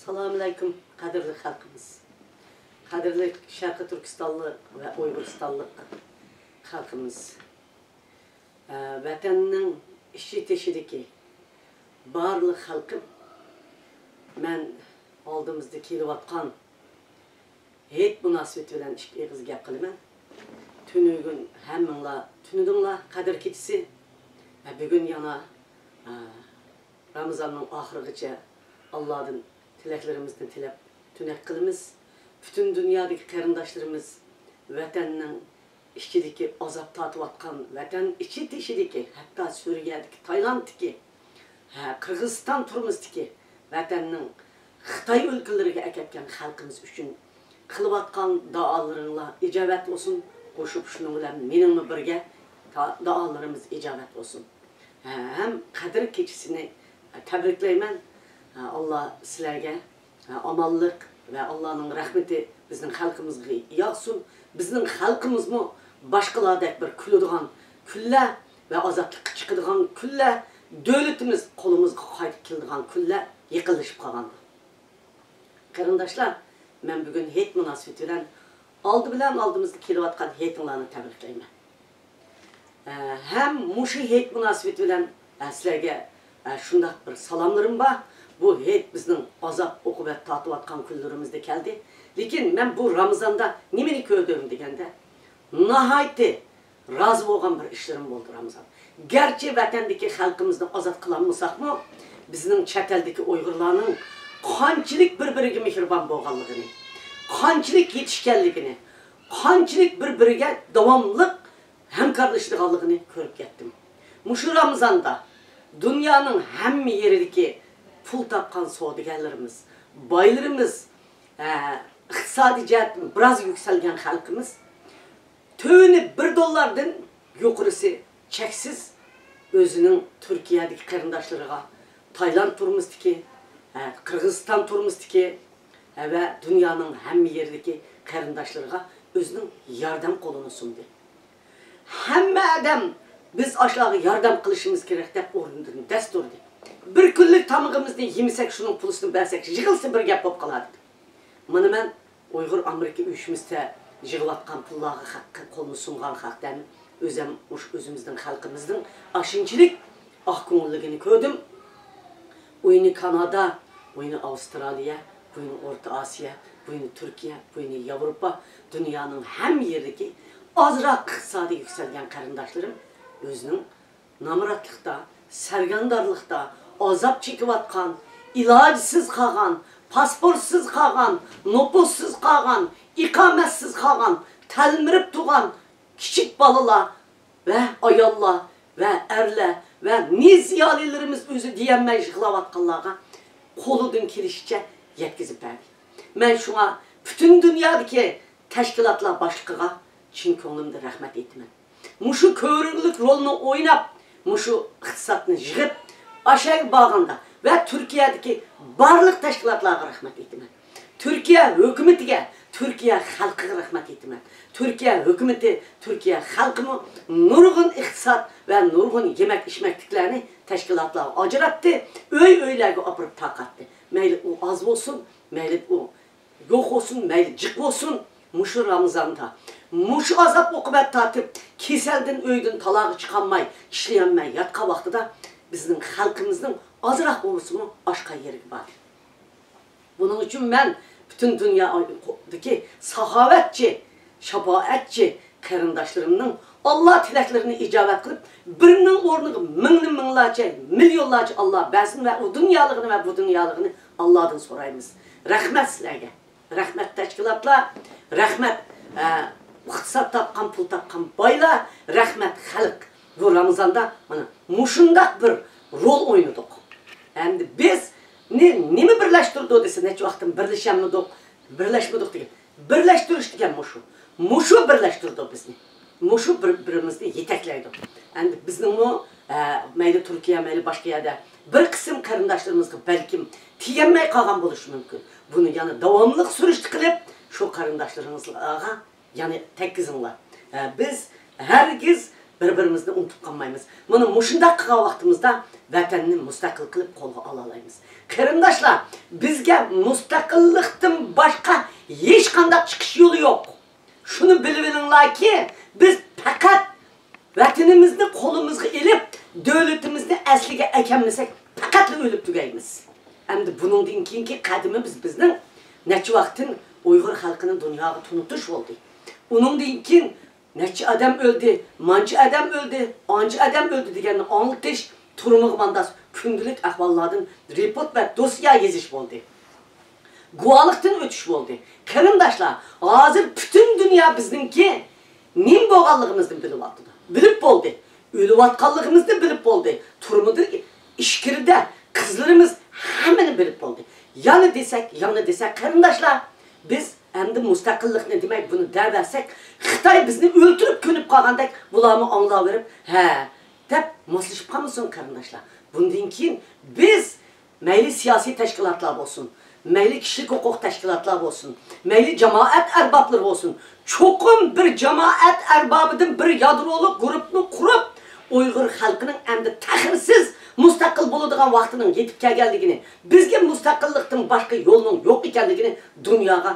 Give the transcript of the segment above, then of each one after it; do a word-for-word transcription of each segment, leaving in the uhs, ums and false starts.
ئەسسالامۇئەلەيكۇم، قەدىرلىك خەلقىمىز. قەدىرلىك شەرقىي تۈركىستانلىق ۋە ئۇيغۇرىستانلىق خەلقىمىز. ئە، ۋەتەننىڭ ئىچى تېشىدىكى بارلىق خەلقىم، مەن ئالدىمىزدا كېلىۋاتقان ھېيت مۇناسىۋىتى بىلەن ئىككى ئېغىز گەپ قىلىمەن. تۈنۈگۈن ھەممىڭلار تۈنىدىڭلار، قەدىر كېچىسى. ۋە بۈگۈن يەنە، ئە، رامىزاننىڭ ئاخىرىغىچە ئاللادىن تىلەكلىرىمىزنى تىلەپ تۈنەك قىلىمىز. پۈتۈن دۇنيادىكى قېرىنداشلىرىمىز ۋەتەننىڭ ئىچىدىكى ئازاب تارتىۋاتقان، ۋەتەن ئىچى تېشىدىكى، ھەتتا سۈرىيەدىكى، تايلاندتىكى، ھە، قىرغىزىستان تۈرمىسىدىكى ۋەتەننىڭ خىتاي ئۆلكىلىرىگە ئەكەتكەن خەلقىمىز ئۈچۈن قىلىۋاتقان دائالىرىڭلار ئىجابەت بولسۇن. قوشۇپ شۇنىڭ بىلەن مېنىڭمۇ بىرگە تا-، دائالىرىمىز ئىجابەت بولسۇن. ھە، ھەم قەدىر كېچىسىنى تەبرىكلەيمەن. ھە، ئاللا سىلەرگە، ھە، ئامانلىق ۋە ئاللانىڭ رەھمىتى بىزنىڭ خەلقىمىزغا ياغسۇن. بىزنىڭ خەلقىمىزمۇ باشقىلاردەك بىر كۈلىدىغان كۈنلەر ۋە ئازادلىققا چىقىدىغان كۈنلەر، دۆلىتىمىز قولىمىزغا قايتىپ كېلىدىغان كۈنلەر يېقىنلىشىپ قالغاندا. قېرىنداشلار، مەن بۈگۈن ھېيت مۇناسىۋىتى بىلەن ئالدى بىلەن ئالدىمىزدا كېلىۋاتقان ھېيتىڭلارنى تەبرىكلەيمەن. ئە، ھەم مۇشۇ ھېيت مۇناسىۋىتى بىلەن، ئە، سىلەرگە، ئە، شۇنداق بىر سالاملىرىم بار. بۇ ھېيت بىزنىڭ ئازاب ئوقۇبەت تارتىۋاتقان كۈنلىرىمىزدە كەلدى. لېكىن مەن بۇ رامىزاندا نېمىنى كۆردۈم دېگەندە، ناھايىتى رازى بولغان بىر ئىشلىرىم بولدى رامىزان. گەرچە ۋەتەندىكى خەلقىمىزنى ئازاد قىلالمىساقمۇ، بىزنىڭ چەت ئەلدىكى ئۇيغۇرلارنىڭ قانچىلىك بىر-بىرىگە مېھرىبان بولغانلىقىنى، قانچىلىك يېتىشكەنلىكىنى، قانچىلىك بىر-بىرىگە داۋاملىق ھەمكارلىشىدىغانلىقىنى كۆرۈپ كەتتىم. مۇشۇ رامىزاندا دۇنيانىڭ ھەممە يېرىدىكى پۇل تاپقان سودىگەرلىرىمىز، بايلىرىمىز، ئە، ئىقتىسادىي جەھەتتىن بىراز يۈكسەلگەن خەلقىمىز، تۆۋىنى بىر دوللاردىن يۇقىرىسى چەكسىز ئۆزىنىڭ تۈركىيەدىكى قېرىنداشلىرىغا، تايلاند تۈرمىسىدىكى، ھە، قىرغىزىستان تۈرمىسىدىكى، ھە، ۋە دۇنيانىڭ ھەممە يېرىدىكى قېرىنداشلىرىغا ئۆزىنىڭ ياردەم قولىنى سۇندى. ھەممە ئادەم بىز ئاشۇلارغا ياردەم قىلىشىمىز كېرەك دەپ ئورنىدىن دەس تۇردى. بىر كۈنلۈك تامىقىمىزنى يېمىسەك، شۇنىڭ پۇلىسىنى بەرسەك، يىغىلسا بىر گەپ بولۇپ قالار دېدى. مانا مەن ئۇيغۇر ئامېرىكا ئۇيۇشمىسىدا يىغىۋاتقان پۇللارغا خەق-، قولنى سۇنغان خەقتىن ئۆزەم مۇشۇ ئۆزىمىزنىڭ خەلقىمىزنىڭ ئاشۇنچىلىك ئاق كۆڭۈللۈكىنى كۆردۈم. ئۇينى كانادا، بۇينى ئاۋسترالىيە، بۇينى ئورتا ئاسىيا، بۇينى تۈركىيە، بۇينى ياۋروپا، دۇنيانىڭ ھەممە يېرىدىكى ئازراق ئىقتىسادى يۈكسەلگەن قېرىنداشلىرىم ئۆزىنىڭ نامراتلىقتا، سەرگەردانلىقتا ئازاب چېكىۋاتقان، ئىلاجسىز قالغان، پاسپورتسىز قالغان، نوپۇسسىز قالغان، ئىقامەتسىز قالغان، تەلمۈرۈپ تۇرغان كىچىك بالىلار ۋە ئاياللار ۋە ئەرلەر ۋە نى زىيالىيلىرىمىز ئۆزى دېيەلمەي يىغلاۋاتقانلارغا قولىدىن كېلىشىچە يەتكۈزۈپ بەردى. مەن شۇڭا پۈتۈن دۇنيادىكى تەشكىلاتلار باشلىقىغا چىن كۆڭلۈمدىن رەھمەت ئېيتىمەن. مۇشۇ كۆرۈنۈكلۈك رولنى ئويناپ، مۇشۇ ئىقتىسادنى يىغىپ، ئاشەگە بارغاندا ۋە تۈركىيەدىكى بارلىق تەشكىلاتلارغا رەھمەت ئېيتىمەن. تۈركىيە ھۆكۈمىتىگە، تۈركىيە خەلقىگە رەھمەت ئېيتىمەن. تۈركىيە ھۆكۈمىتى، تۈركىيە خەلقىمۇ نۇرغۇن ئىقتىساد ۋە نۇرغۇن يېمەك-ئىچمەكلىكلەرنى تەشكىلاتلارغا ئاجراتتى، ئۆي-ئۆيلەرگە ئاپىرىپ تارقاتتى. مەيلى ئۇ ئاز بولسۇن، مەيلى ئۇ يوق بولسۇن، مەيلى جىق بولسۇن، مۇشۇ رامىزاندا، مۇشۇ ئازاب-ئوقۇبەت تارتىپ، كېسەلدىن ئۆيدىن تالاغا چىقالماي، ئىشلىيەلمەي ياتقان ۋاقتىدا بىزنىڭ خەلقىمىزنىڭ ئازراق بولسىمۇ ئاشقان يېرىگە باردى. بۇنىڭ ئۈچۈن مەن پۈتۈن دۇنيادىكى ساخاۋەتچى، شاپائەتچى قېرىنداشلىرىمنىڭ ئاللا تىلەكلىرىنى ئىجابەت قىلىپ، بىرىنىڭ ئورنىغا مىڭنى مىڭلارچە، مىليونلارچە ئاللا بەرسۇن ۋە ئۇ دۇنيالىقىنى ۋە بۇ دۇنيالىقىنى ئاللادىن سورايمىز. رەھمەت سىلەرگە. رەھمەت تەشكىلاتلار، رەھمەت، ئە، ئىقتىساد تاپقان، پۇل تاپقان بايلار، رەھمەت خەلق. بۇ رامىزاندا مانا مۇشۇنداق بىر رول ئوينىدۇق. ئەمدى بىزنى نېمە بىرلەشتۈرىدۇ دېسە، نەچچە ۋاقىتتىن بىرلىشەلمىدۇق، بىرلەشمىدۇق دېگەن. بىرلەشتۈرۈش دېگەن مۇشۇ. مۇشۇ بىرلەشتۈرىدۇ بىزنى. مۇشۇ بىر-، بىرىمىزنى يېتەكلەيدۇ. ئەمدى بىزنىڭمۇ، ئە، مەيلى تۈركىيە، مەيلى باشقا يەردە بىر قىسىم قېرىنداشلىرىمىزغا بەلكىم تېگەلمەي قالغان بولۇشى مۇمكىن. بۇنى يەنە داۋاملىق سۈرۈشتە قىلىپ، شۇ قېرىنداشلىرىڭىزغا يەنى تەگكۈزۈڭلار. ئە، بىز ھەرگىز بىر-بىرىمىزنى ئۇنتۇپ قالمايمىز. مانا مۇشۇنداق قىلغان ۋاقتىمىزدا ۋەتەننى مۇستەقىل قىلىپ قولغا ئالالايمىز. قېرىنداشلار، بىزگە مۇستەقىللىقتىن باشقا ھېچقانداق چىقىش يولى يوق. شۇنى بىلىۋېلىڭلاركى، بىز پەقەت ۋەتىنىمىزنى قولىمىزغا ئېلىپ، دۆلىتىمىزنى ئەسلىگە ئەكەلمىسەك، پەقەتلا ئۆلۈپ تۈگەيمىز. ئەمدى بۇنىڭدىن كېيىنكى قەدىمىمىز بىزنىڭ نەچچە ۋاقىتتىن ئۇيغۇر خەلقىنى دۇنياغا تونۇتۇش بولدى. ئۇنىڭدىن كېيىن نەچچە ئادەم ئۆلدى، مانچە ئادەم ئۆلدى، ئانچە ئادەم ئۆلدى دېگەننى ئاڭلىتىش، تۈرمىگە مانداس كۈندىلىك ئەھۋاللاردىن رېپورت ۋە دوسيە يېزىش بولدى. گۇۋاھلىقتىن ئۆتۈش بولدى. قېرىنداشلار، ھازىر پۈتۈن دۇنيا بىزنىڭكى نېمە بولغانلىقىمىزنى بىلىۋاتىدۇ. بىلىپ بولدى. ئۆلۈۋاتقانلىقىمىزنى بىلىپ بولدى. تۈرمىدە، ئىچكىرىدە قىزلىرىمىز ھەممىنى بىلىپ بولدى. يەنە دېسەك، يەنە دېسەك، قېرىنداشلار، بىز ئەمدى مۇستەقىللىقنى دېمەي، بۇنى دەۋەرسەك، خىتاي بىزنى ئۆلتۈرۈپ كۆنۈپ قالغاندەك، بۇلارمۇ ئاڭلاۋېرىپ، ھە، دەپ ماسلىشىپ قالمىسۇن، قېرىنداشلار. بۇندىن كېيىن بىز مەيلى سىياسىي تەشكىلاتلار بولسۇن، مەيلى كىشىلىك ھوقۇق تەشكىلاتلار بولسۇن، مەيلى جامائەت ئەربابلىرى بولسۇن، چوقۇم بىر جامائەت ئەربابىدىن بىر يادرولۇق گۇرۇپنى قۇرۇپ، ئۇيغۇر خەلقىنىڭ ئەمدى تەخىرسىز مۇستەقىل بولىدىغان ۋاقتىنىڭ يېتىپ كەلگەنلىكىنى، بىزگە مۇستەقىللىقتىن باشقا يولنىڭ يوق ئىكەنلىكىنى دۇنياغا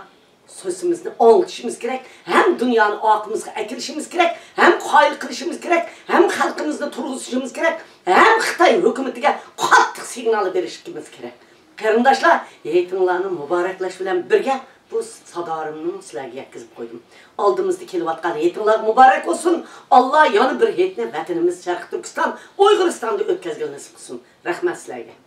سۆزىمىزنى ئاڭلىتىشىمىز كېرەك، ھەم دۇنيانى ئارقىمىزغا ئەكېلىشىمىز كېرەك، ھەم قايىل قىلىشىمىز كېرەك، ھەم خەلقىمىزنى تۇرغۇزۇشىمىز كېرەك، ھەم خىتاي ھۆكۈمىتىگە قاتتىق سىگنال بېرىشىمىز كېرەك. قېرىنداشلار، ھېيتىڭلارنى مۇبارەكلەش بىلەن بىرگە بۇ سادارىمنىمۇ سىلەرگە يەتكۈزۈپ قويدۇم. ئالدىمىزدا كېلىۋاتقان ھېيتىڭلار مۇبارەك بولسۇن. ئاللا يەنە بىر ھېيتنى ۋەتىنىمىز شەرقىي تۈركىستان، ئۇيغۇرىستاندا ئۆتكەزگىلى نېسىپ قىلسۇن. رەھمەت سىلەرگە.